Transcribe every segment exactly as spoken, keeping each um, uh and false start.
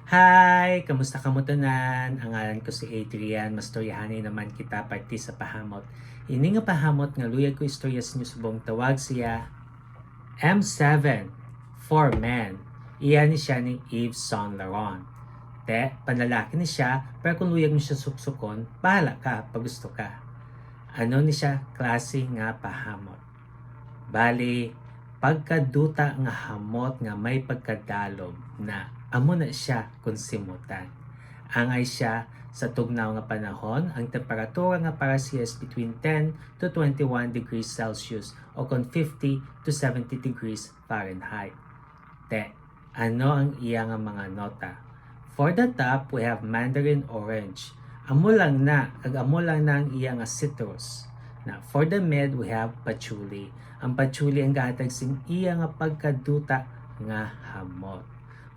Hi! Kamusta kamo tanan? Ang ngalan ko si Adrian. Mastoryahanay naman kita parte sa pahamot. Ini nga pahamot nga luyag ko istorya sa inyo subong tawag siya M seven for Men. Iya ni siya ni Yves Saint Laurent. Te, panlalaki ni siya, pero kung luyag mo siya suksukon, bahala ka pag gusto ka. Ano ni siya klase nga pahamot? Bali, pagkaduta nga hamot nga may pagkadalom na amo na siya kung simutan. Angay siya sa tugnaw nga panahon, ang temperatura nga para siya is between ten to twenty-one degrees Celsius o kon fifty to seventy degrees Fahrenheit. Te, ano ang iya nga mga nota? For the top, we have mandarin orange. Amo lang na, kag amo lang na ang iya nga citrus. Na, for the mid, we have patchouli. Ang patchouli ang gahatag sing iya nga pagkaduta nga hamot.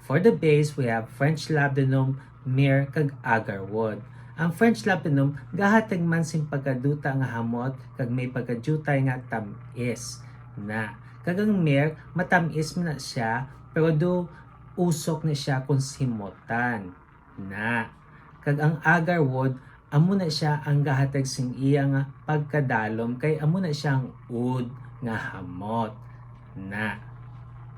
For the base, we have French labdanum, myrrh, kag agarwood. Ang French labdanum gahatag man sing pagkaduta nga hamot kag may pagkadiutay nga tam-is na. Kag ang myrrh, matam-is man na siya, pero do usok na siya kung simutan na. Kag ang agarwood, amo na siya ang gahatag sing iya nga pagkadalom, kay amo na siya ang oud nga hamot na.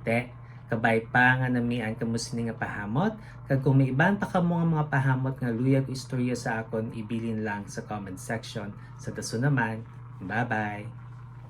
Te, kabay pa nga namian kamo sini nga pahamot, kag kung may iban pa kamo nga mga pahamot nga luyag istorya sa akon, ibilin lang sa comment section. Sa dason naman, bye-bye!